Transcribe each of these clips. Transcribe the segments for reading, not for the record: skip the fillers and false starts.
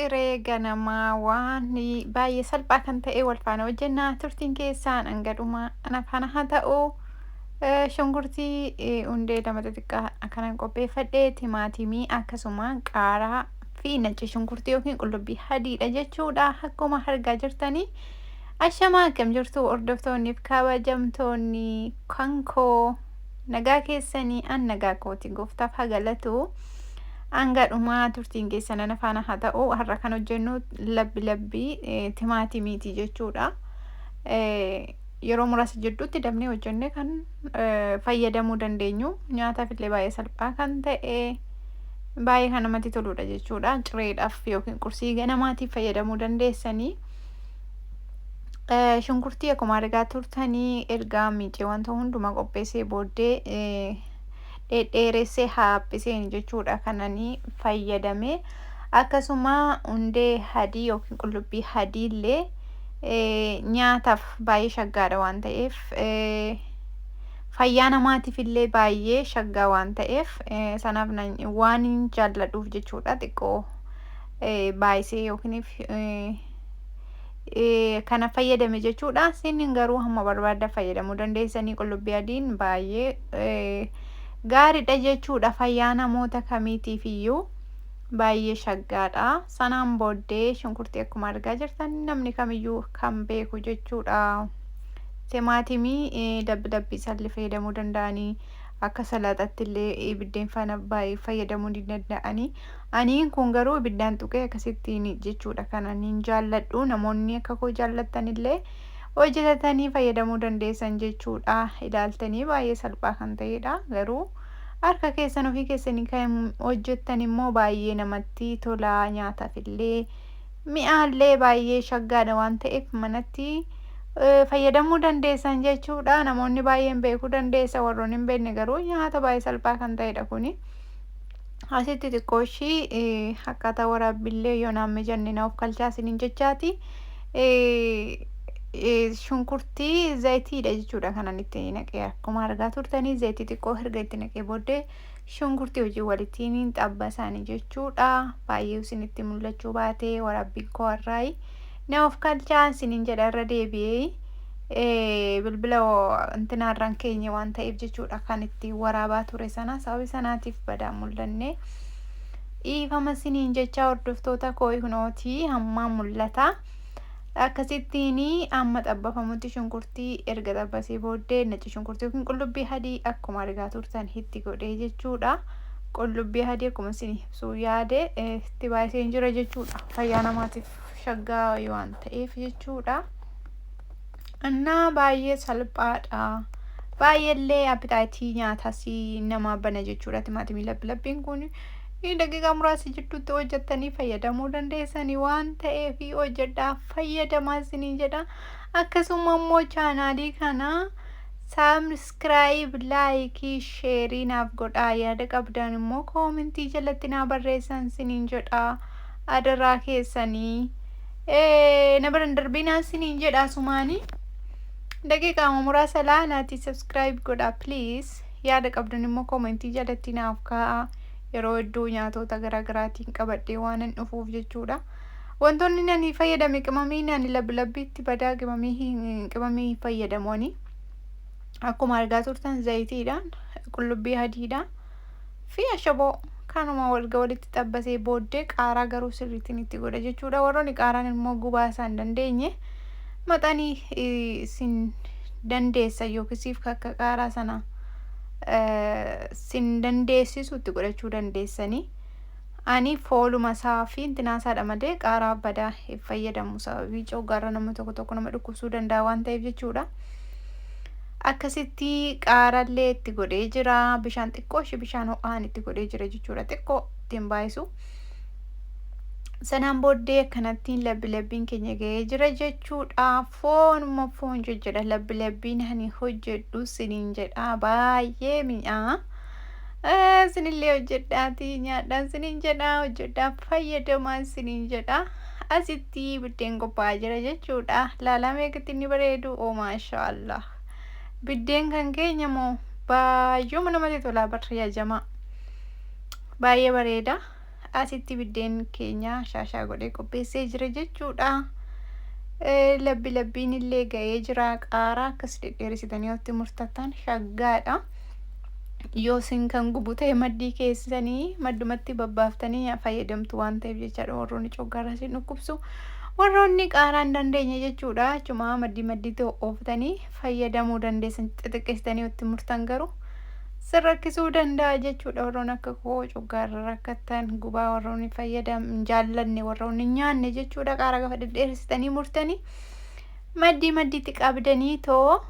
Ciree ganamaa waan baay'ee salphaa kan ta'e wal faana hojjennaa. Turtiin keessaan hanga dhumaa ana faana haa ta'u. Shunkurtii hundee lama xixiqqaa akkanaan qopheeffadhe, timaatimii, akkasuma qaaraa fi nacci shunkurtii yookiin qullubbii adiidha jechuudha. Akkuma argaa jirtanii, ashamaa, akkam jirtu hordoftoonni fi kabajamtoonni kan koo? Nagaa keessanii? An nagaa kooti, gooftaaf haa galatu. Hanga dhumaa turtiin keessan ana faana haa ta'u. Har'a kan hojjennu labbi labbii timaatimiiti jechuudha. Yeroo muraasa jidduutti dafnee hojjennee kan fayyadamuu dandeenyu, nyaataaf illee baay'ee salphaa kan ta'e, baay'ee kan namatti toludha jechuudha. Cireedhaaf yookiin qursii ganamaatiif fayyadamuu dandeessanii. Shunkurtii akkuma argaa turtanii ergaa miicee wanta hundumaa qopheessee booddee dhedheeressee haaphiseen jechuudha kananii fayyadame. Akkasuma hundee adii yookiin qullubbii adii illee nyaataaf baay'ee shaggaadha waan ta'eef, fayyaa namaatiif illee baay'ee shaggaa waan ta'eef, sanaaf waan jaalladhuuf jechuudha xiqqoo baay'isee yookiin kana fayyadame jechuudha. Isin garuu hamma barbaaddan fayyadamuu dandeessanii. Qullubbii adiin baay'ee gaariidha jechuudha. Fayyaa namoota kamiitiif iyyuu baay'ee shaggaadha. Sanaan booddee shunkurtii akkuma argaa jirtan namni kamiyyuu kan beeku jechuudha. Timaatimii dabbi dabbii isaallee fayyadamuu danda'anii, akka salaaxaatti illee biddeen faana baay'ee fayyadamuu ni danda'anii. Aniin kun garuu ibiddaan tuqee akkasittiin jechuudha kan ani jaalladhu. Namoonni akka koo jaallattan illee hojjetatanii fayyadamuu dandeessan jechuudha. Ilaaltanii baay'ee salphaa kan ta'edha. Garuu harka keessan ofii keessanii kan hojjettan immoo baay'ee namatti tola, nyaataaf illee mi'aallee baay'ee shaggaadha waan ta'eef manatti fayyadamuu dandeessan jechuudha. Namoonni baay'een beekuu dandeessa, warroonni hin beekne garuu nyaata baay'ee salphaa kan ta'edha kuni. Asitti xiqqoo ishii akkaataa waraabbillee yoo naan mijanne na of kalchaa isiniin jechaati. Shunkurtii zayitiidha jechuudha kanan itti naqee. Akkuma argaa turtanii zayitii xiqqoo erga itti naqee booddee shunkurtii hojii walittiin xabba isaanii jechuudha. Baay'ee isinitti mul'achuu baatee waraabbiin koo har'aayi. Na of kalchaa isiniin jedha irra deebi'ee, bilbila intinaarraan keenya waan ta'eef jechuudha kan itti waraabaa ture sana, sababii sanaatiif badaa mul'anne. Dhiifama isiniin jecha, hordoftoota koo. Kunootii hamma mul'ata. Akkasittiin amma xabbafamutti shunkurtii erga xabbasee booddee nacci shunkurtii yookiin qullubbii adii akkuma argaa turtan itti godhee jechuudha. Qullubbii adii akkuma isin ibsuu yaade itti baay'isee jira jechuudha. Fayyaa namaatiif shaggaa waan ta'eef jechuudha. Innaa baay'ee salphaadha. Baay'eellee appetite nyaataas nama bana jechuudha. Timaatimii labbi labbiin kun daqiiqaa muraasa jidduutti hojjettanii fayyadamuu dandeessanii waan ta'eef hojjedhaa fayyadamaa isiniin jedha. Akkasuma immoo chaanaalii kana subscribe, like, share naaf godhaa. Yaada qabdan immoo comment jalatti naa barreessan isiniin jedha. Adaraa keessanii na bira hin darbinaa isiniin jedha asumaanii. Daqiiqaa muraasa laalaati subscribe godhaa please. Yaada qabdan immoo comment jalatti naaf kaa'aa. Yeroo hedduu nyaatota garaagaraatiin qabadhee waan hin dhufuuf jechuudha. Wantoonni nani fayyadame, qimamii nani labbi labbiitti badaa qimamii fayyadamu ani. Akkuma argaa turtan zayitiidhaan, qullubbii adiidhaan fi ashaboo kanuma erga walitti xabbasee booddee qaaraa garuu sirriitiin itti godha jechuudha. Warroonni qaaraan immoo gubaa isaa hin dandeenye maxanii isin dandeessa yookiis akka qaaraa sana sin dandeessisu itti godhachuu dandeessanii. Ani fooluma isaa fi intinaa isaadha malee qaaraa badaa hin fayyadamu, sababii coggaarra nama tokko tokko nama dhukkubsuu danda'a waan ta'eef jechuudha. Akkasitti qaarallee itti godhee jira. Bishaan xiqqoo ishee, bishaan ho'aan itti godhee jira jechuudha. Xiqqoo ittiin baay'isu. Sanaan booddee akkanattiin labbi labbiin keenya ga'ee jira jechuudha. Foonuma foon jedha labbi labbiin ani hojjedhu siniin jedha, baay'ee mi'aa. Isinillee hojjedhaatii nyaadhaan siniin jedha, hojjedhaa fayyadamaa siniin jedha. Asitti biddeen qophaa'aa jira jechuudha. Laalaa meeqatti inni bareedu, oo maashaallah. Biddeen kan keenya moo baay'uma namatti tolaa barri jamaa. Baay'ee bareeda. Asitti biddeen keenya shaashaa godhee qopheessee jira jechuudha. Labbi labbiin illee ga'ee jira. Qaaraa akkas dhedheeresitanii yoo itti murtattan shaggaadha. Yoo isin kan gubu ta'e maddii keessanii maddumatti babbaaftanii fayyadamtu waan ta'eef jechaadha. Warroonni coggaarraa isin dhukkubsu, warroonni qaaraa hin dandeenye jechuudha. Achuma maddii maddiitti ooftanii fayyadamuu dandeessan. Xixiqqeessitanii itti murtan garuu sin rakkisuu danda'a jechuudha. Warroonni akka koo coggaarra rakkattan, gubaa warroonni fayyadam hin jaallanne, warroonni hin nyaanne jechuudha. Qaaraa gaafa dhedheersitanii murtanii maddii maddiitti qabdanii too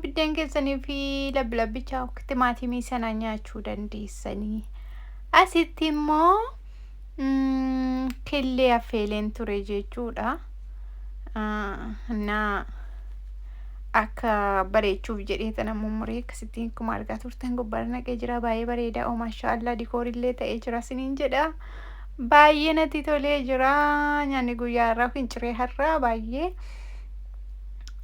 biddeen keessanii fi labbi labbicha timaatimii sana nyaachuu dandeessanii. Asitti immoo killee affeeleen ture jechuudha. Na akka bareechuuf jedhee tana mummuree akkasittiin akkuma argaa turtan gubbaarra naqee jira. Baay'ee bareeda. Oh, maashaallah, dikoorillee ta'ee jira siniin jedha. Baay'ee natti tolee jira. Nyaanni guyyaa har'aa yookiin ciree har'aa baay'ee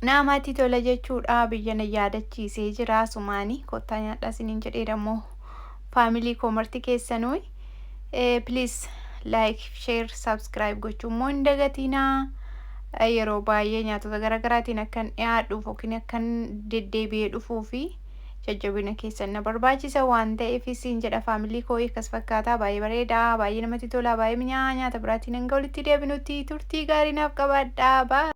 namatti tola jechuudha. Biyya na yaadachiisee jira. Sumaanii kottaa nyaadhaa siniin jedheera immoo family koo marti keessanuu. Please like, share, subscribe gochuu immoo hin dagatinaa. Yeroo baay'ee nyaatota garaagaraatiin akkan dhiyaadhuuf yookiin akkan deddeebi'ee dhufuu fi jajjabina keessan na barbaachisa waan ta'eef isin jedha. Family koo, akkas fakkaataa, baay'ee bareedaa, baay'ee namatti tola, baay'ee minyaa. Nyaata biraatiin hanga walitti deebinutti turtii gaarii naaf qabaadhaa. Bye.